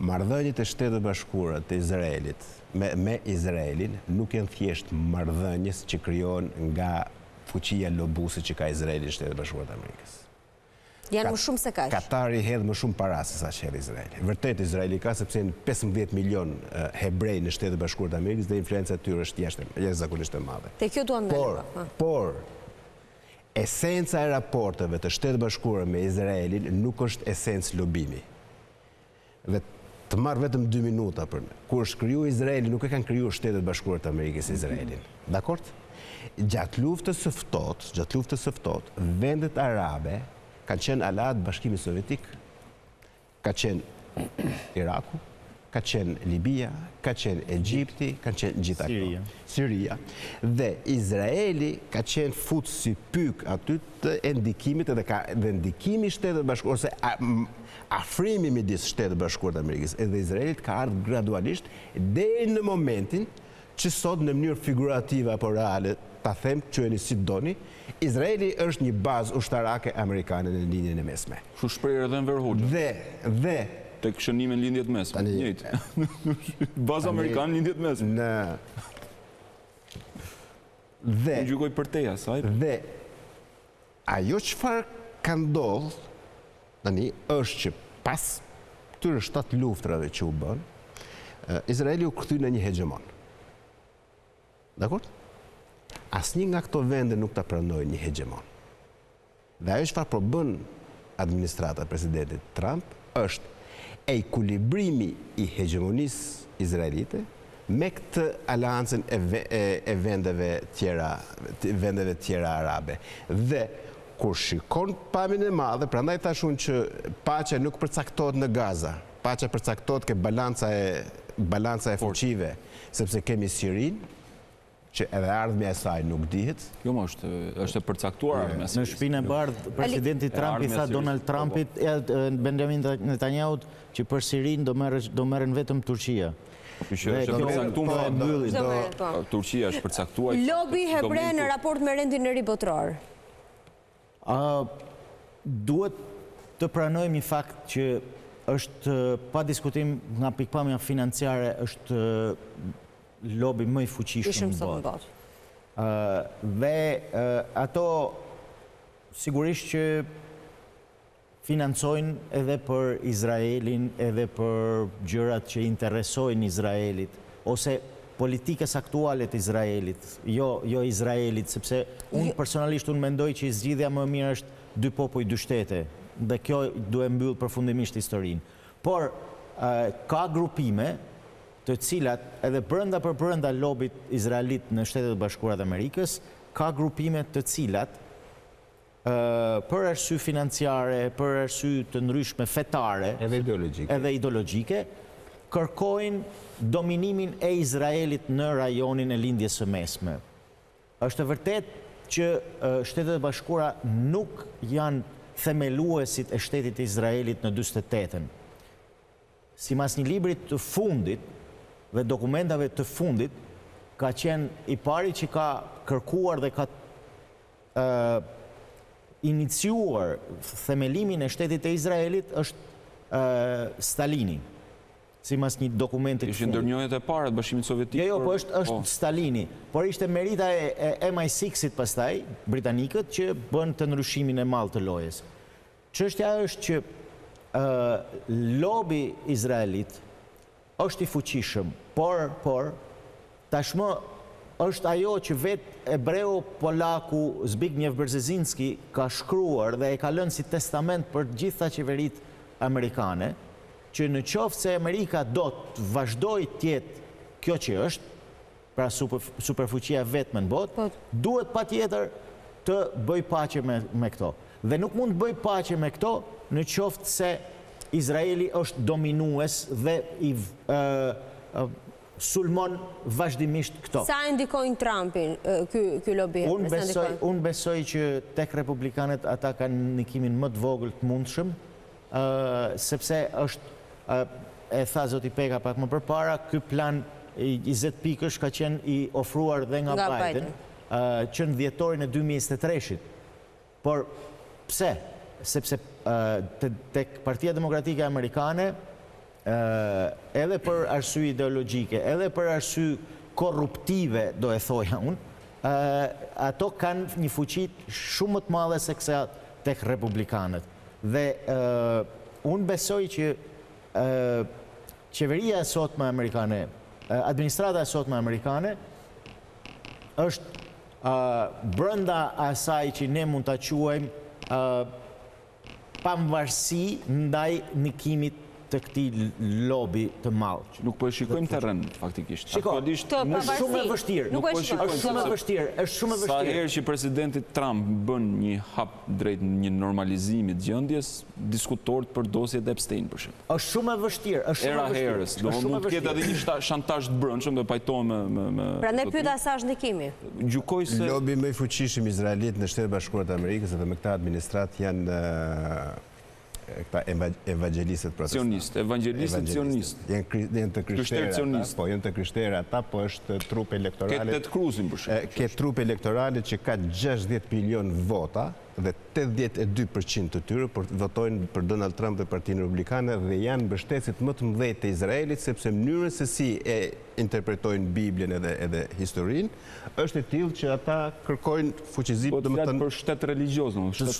Marrëdhëniet e Shteteve të Bashkuara të Izraelit me me Izraelin nuk janë thjesht marrëdhënies që krijohen nga fuqia lobuese që ka Izraeli në Shtetet e Bashkuara të Amerikës. Janë më shumë se kaq. Katari hedh më shumë para se sa që hedh Izraeli. Vërtet Izraeli ka sepse janë 15 milion hebrej në Shtetet e Bashkuara të Amerikës dhe influenca e tyre është jashtë jashtëzakonisht e madhe. Te kjo duam Por, por esenca e raporteve të Shteteve të Bashkuara me Izraelin nuk është esencë lobimi. Dhe të marr vetëm dy minuta për ne. Kur është kriju Izraeli, nuk e kanë kriju Shtetet e Bashkuara të Amerikës Izraelin. Dakord? Gjatë luftës së ftohtë, gjatë luftës së ftohtë, vendet arabe kanë qenë aleat të Bashkimit Sovjetik. Ka qenë Iraku, ka qenë Libia, ka qenë Egjipti, kanë qenë gjitha këto. Siria. Dhe Izraeli ka qenë fut si pykë aty të e ndikimit edhe ka dhe ndikimi i Shteteve të Bashkuara ose afrimi midis Shteteve të Bashkuara të Amerikës edhe Izraelit ka ardhur gradualisht deri në momentin që sot në mënyrë figurative apo reale, ta them, quajeni si të doni, Izraeli është një bazë ushtarake amerikane në Lindjen e Mesme. Kështu shprehej edhe Enver Hoxha. Dhe, dhe Tek shënime në Lindje të Mesme, njëjtë. Bazë amerikane në Lindje të Mesme. Në dhe Unë gjykoj përtej asaj. Dhe ajo çfarë ka ndodhur tani është që pas këtyre 7 luftrave që u bën, Izraeli u kthy në një hegjemon. Dakord? Asnjë nga këto vende nuk ta pranojnë një hegjemon. Dhe ajo çfarë po bën administrata e presidentit Trump është ekuilibrimi i hegjemonisë izraelite me këtë aleancën e, e, e vendeve tjera, vendeve tjera arabe. Dhe kur shikon pamjen e madhe, prandaj thash unë që paqja nuk përcaktohet në Gaza, paqja përcaktohet ke balanca e balanca e fuqive, sepse kemi Sirinë, që edhe ardhmja e saj nuk dihet. Jo, më është, është e përcaktuar ardhmja e Në Shtëpinë e Bardhë, presidenti Trump i tha Donald po, po. Trumpit, e, Benjamin Netanyahut, që për Sirinë do merresh do merren vetëm Turqia. Kështu që është e përcaktuar po, mbylli. Po. Turqia është përcaktuar. Lobi hebre në raport me rendin e ri botëror. A duhet të pranojmë një fakt që është pa diskutim nga pikëpamja financiare është lobi më i fuqishëm në botë. Dhe ato sigurisht që financojnë edhe për Izraelin, edhe për gjërat që interesojnë Izraelit, ose politikës aktuale të Izraelit, jo, jo Izraelit, sepse unë jo. personalisht unë mendoj që zgjidhja më e mirë është dy popuj, dy shtete, dhe kjo duhet mbyll përfundimisht historinë. Por, ka grupime të cilat edhe brenda për brenda lobit izraelit në Shtetet e Bashkuara të Amerikës, ka grupime të cilat për arsye financiare, për arsye të ndryshme fetare, edhe ideologjike, edhe ideologjike, kërkojnë dominimin e Izraelit në rajonin e Lindjes së Mesme. Është e vërtetë që Shtetet e Bashkuara nuk janë themeluesit e shtetit të Izraelit në 48-ën. Sipas një libri të fundit dhe dokumentave të fundit, ka qenë i pari që ka kërkuar dhe ka iniciuar themelimin e shtetit të Izraelit është Stalini. Sipas një dokumenti të fundit. Ishin ndër njohjet e para të Bashkimit Sovjetik. Jo, jo, po është është po. Stalini, por ishte merita e, e MI6-it pastaj, britanikët që bënë të ndryshimin e madh të lojës. Çështja është që lobi izraelit është i fuqishëm, por, por, tashmë është ajo që vetë ebreu polaku Zbigniew Brzezinski ka shkruar dhe e ka lënë si testament për të gjitha qeveritë amerikane, që në qoftë se Amerika do të vazhdojë të jetë kjo që është, pra superfuqia e vetme në botë, po. duhet patjetër të bëjë paqe me, me këto. Dhe nuk mund të bëjë paqe me këto në qoftë se Izraeli është dominues dhe i ë sulmon vazhdimisht këto. Sa e ndikojnë Trumpin ky ky lobi? Unë besoj, unë besoj që tek republikanët ata kanë ndikimin më të vogël të mundshëm, sepse është e tha zoti Peka pak më përpara, ky plan i 20 pikësh ka qenë i ofruar dhe nga, nga Biden, Biden. që në dhjetorin e 2023-shit. Por pse? Sepse tek Partia Demokratike Amerikane. Edhe për arsye ideologjike, edhe për arsye korruptive, do e thoja unë, ato kanë një fuqi shumë më të madhe se kësa tek republikanët. Dhe unë besoj që qeveria e sotme amerikane, administrata e sotme amerikane, është brenda asaj që ne mund ta quajmë Pavarësi ndaj ndikimit të këtij lobi të madh. Që nuk po e shikojmë terren faktikisht. Shiko, është shumë e vështirë. Nuk po e shikojmë. Është shumë e vështirë, është shumë e vështirë. Sa herë që presidenti Trump bën një hap drejt një normalizimi të gjendjes, diskutohet për dosjet Epstein për shembull. Është shumë e vështirë, është shumë e vështirë. Era herës, do mund të ketë edhe një shantazh të brendshëm dhe pajtohem me me me. Prandaj pyeta sa është ndikimi. Gjykoj se Lobi më i fuqishëm izraelit në Shtetet e Bashkuara të Amerikës dhe me këtë administratë janë këta evangjelistët protestantë. Cionistë, evangjelistët cionistë. Janë janë të krishterë ata, po janë të krishterë ata, po është trupë elektorale. Ke Ted Cruzin për shembull. Ke trupë elektorale që ka 60 milion vota dhe 82 për qind të tyre votojnë për Donald Trump dhe Partinë Republikane dhe janë mbështetësit më të mëdhenj të Izraelit sepse mënyrën se si e interpretojnë Biblën edhe edhe historinë është e tillë që ata kërkojnë fuqizim Po të flet për shtet religjioz, domethënë shtet fetar.